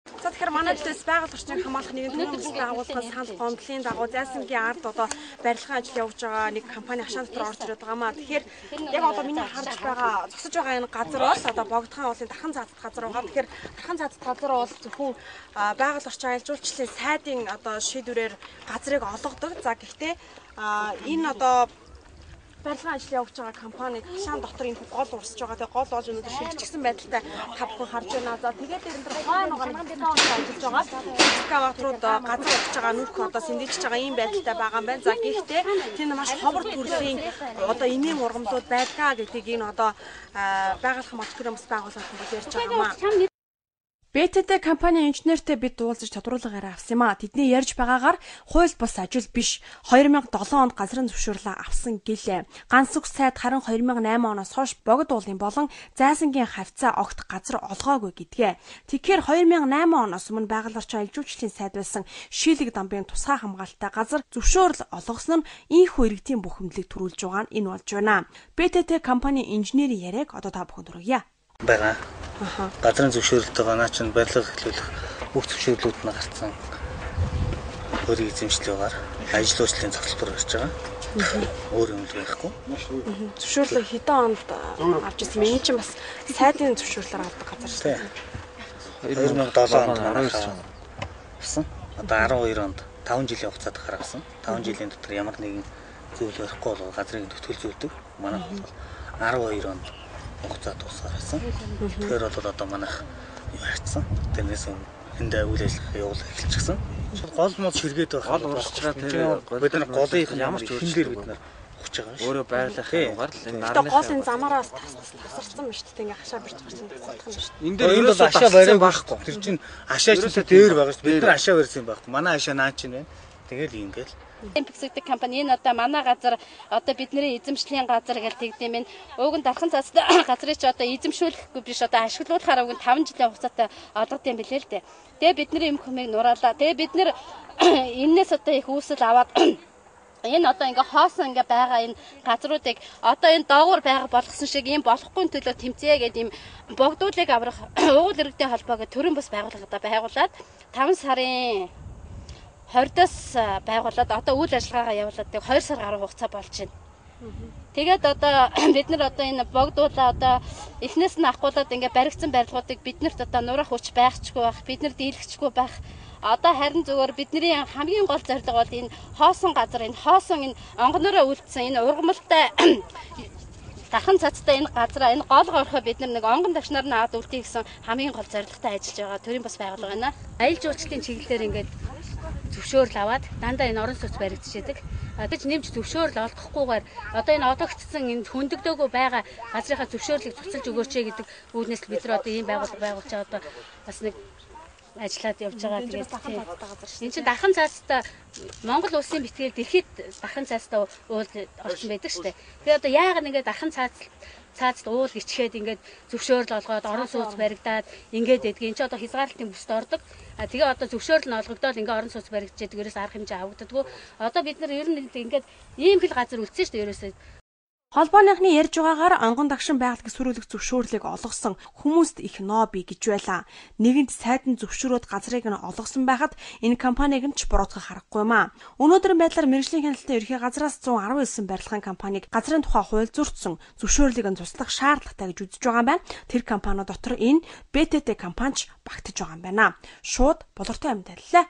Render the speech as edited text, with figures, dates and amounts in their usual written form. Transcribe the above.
За, тэгэхээр манай төлөөс байгаль орчныг хамгаалах нэгэн төрийн төслийн агуулгын санал гомдлын дагуу Зайсангийн ард одоо барилгын ажил явуулж байгаа нэг компани хашаан дотор орж ирээд байгаа маа. Тэгэхээр яг одоо миний харж байгаа, зогсож байгаа энэ газар бол одоо Богдхан уулын Дархан цаазат газар байгаа. Тэгэхээр Дархан цаазат газар бол зөвхөн байгаль орчин аялал жуулчлалын сайдын одоо шийдвэрээр газрыг олгодог. За, гэхдээ энэ одоо барилгын ажил явуулж байгаа компаниг хашаан дотор энэ гол урсж байгаа. Тэгээ гол олж өнөөдөр шилжчихсэн байдалтай та бүхэн харж байна. За, тэгээд энэ дээр хойно байгаа нэг экскаватор ажиллаж байгаа. Экскаваторууд газар явж байгаа, нүх одоо сэндэж байгаа ийм байдалтай байгаа юм байна. За, гэхдээ тийм маш ховор төрлийн одоо эмийн ургамлууд байдгаа гэдгийг энэ одоо байгаль хамгаалах төрийн бас байгууллагын бол ярьж байгаа юм аа. БТТ компани инженертэй бид уулзаж тодруулга яриа авсан юм а. Тэдний ярьж байгаагаар хууль бус ажил биш. 2007 онд газрын зөвшөөрлөө авсан гэлээ. Гансүх сайд харин 2008 оноос хойш Богд уулын болон Зайсангийн хавьцаа огт газар олгоогүй гэдгээ. Тэгэхээр 2008 оноос өмнө байгаль орчин аялал жуулчлалын сайд байсан Шийлэг дамбын тусгай хамгаалалттай газар зөвшөөрөл олгосон нь ийхүү иргэдийн бухимдлыг төрүүлж байгаа нь энэ болж байна. БТТ компани инженерийн яриаг одоо та бүхэн хүргье. Байгаа. Газрын зөвшөөрөлтэйгээ наа чинь барилга эхлүүлэх бүх зөвшөөрлүүд нь гарцсан. Өөрийн эзэмшлэгээр ажил үйлчлэлийн зохицолтоор гарч байгаа. Өөр юм л байхгүй. Зөвшөөрлөө хэдэн онд авч ирсэн бэ? Энэ чинь бас сайдын зөвшөөрлөөр авдаг газар шүү дээ. 2007 онд авсан. Одоо 12 онд 5 жилийн хугацаанд гаргасан. 5 жилийн дотор ямар нэгэн зүйл барихгүй бол газрыг төтгөл зүүлдэг. Манайх бол 12 онд хугацаа дуусгарсан. Тэгэхээр бол одоо манайх юу хайцсан. Тэрнээс өмнө энд үйл ажиллагаа явуулах эхэлчихсэн. Гол мод ширгээд байх. Гол урсж байгаа тэр бид нар голынх нь ямар ч хэн дээр бид нар ухаж байгаа шүү. Өөрөө байрлах юугаар л энэ нарны. Гол энэ замаараас тасарсан ба шүү дээ. Ингээ хашаа бирч гарсан тасардах юм шүү дээ. Энэ дээр ерөөсөө ашаа бариаг байхгүй. Тэр чинь ашаа чинь дээр байгаа шүү. Бид нар ашаа барьсан юм байхгүй. Манай ашаа наа чинь байна. Тэгэл ингээл Пиксэгдэг компани энэ одоо манай газар одоо бидний эзэмшлийн газар гэж тэгдэм юм. Уг нь Дархан цаазтай газрыг чи одоо эзэмшүүлэхгүй биш, одоо ашиглуулахаар уг нь 5 жилийн хугацаатай олгод юм билээ л дээ. Тэгээ бидний юм хүмийг нураалаа. Тэгээ бид нэр энээс одоо их үүсэл аваад энэ одоо ингээ хоосон ингээ байгаа энэ газруудыг одоо энэ доогуур байгаа болгосон шиг ийм болохгүй төлөө тэмцээ гэдэг ийм богдуулыг аврах уугуул иргэдийн холбоо гэх төрийн бас байгууллагада байгуулад 5 сарын 20-оос байгуулад одоо үйл ажиллагаагаа явуулаад 2 сар гаруй хугацаа болж байна. Тэгээд одоо бид нар одоо энэ богдуулаа одоо эхнээс нь авахгуулаад ингээ баригдсан барилгуудыг биднэрт одоо нурах хүч байхчгүй байх, бид нар дийлэхчгүй байх. Одоо харин зүгээр бидний хамгийн гол зорилго бол энэ хоосон газар, энэ хоосон энэ онгоноороо үлдсэн энэ ургамалтай Дархан цацтай энэ газараа, энэ гол горхоо бид нар нэг онгон давшнаар нь аваад үлдээе гэсэн хамгийн гол зорилготой ажиллаж байгаа төрийн бас байгууллага байна. Аялал жуулчлалын чиглэлээр ингээд зөвшөөрөл аваад дандаа энэ орон сууц баригдчихэдэг. Тэгж нэмж зөвшөөрөл олгохгүйгээр одоо энэ одогцсон энэ хөндөгдөөгүй байгаа газрынхаа зөвшөөрлийг цуцалж өгөөч гэдэг үүднээс л бид нар одоо ийм байгууллага байгуулж байгаа, одоо бас нэг ажиллаад явж байгаа. Тэгээд энэ чинь Дархан цаазтай Монгол улсын битгээр дэлхийд Дархан цаазтай уул орсон байдаг шүү дээ. Тэгээ одоо яагаад ингээд Дархан цаазд уул гिचгээд ингээд зөвшөөрөл олгоод орон сууц баригдаад ингээд байдгийг, энэ ч одоо хязгаарлалтын бүсд ордог. А тэгээ одоо зөвшөөрөл нь олгогдоод ингээд орон сууц баригдчихэдэг, ерөөс арга хэмжээ авагддаггүй. Одоо бид нар ер нь ингээд ийм хэл газар үлдсэн шүү дээ ерөөсөө. Холбооныхны ярьж байгаагаар онгон дагшин байгалагийг сөрөөлөх зөвшөөрлийг олгосон хүмүүст их ноо бий гэж байлаа. Нэгэнт сайдан зөвшөөрөөд газрыг нь олгосон байхад энэ компаниг нь ч буруутгах аргагүй юм аа. Өнөөдрийн байдлаар мэргэжлийн хяналтын ерхий газраас 119 барилгын компаниг газрын тухай хууль зөрчсөн, зөвшөөрлийг нь цуцлах шаардлагатай гэж үзэж байгаа юм байна. Тэр компаниуд дотор энэ БТТ компанич багтаж байгаа юм байна. Шууд болортой амьталлаа.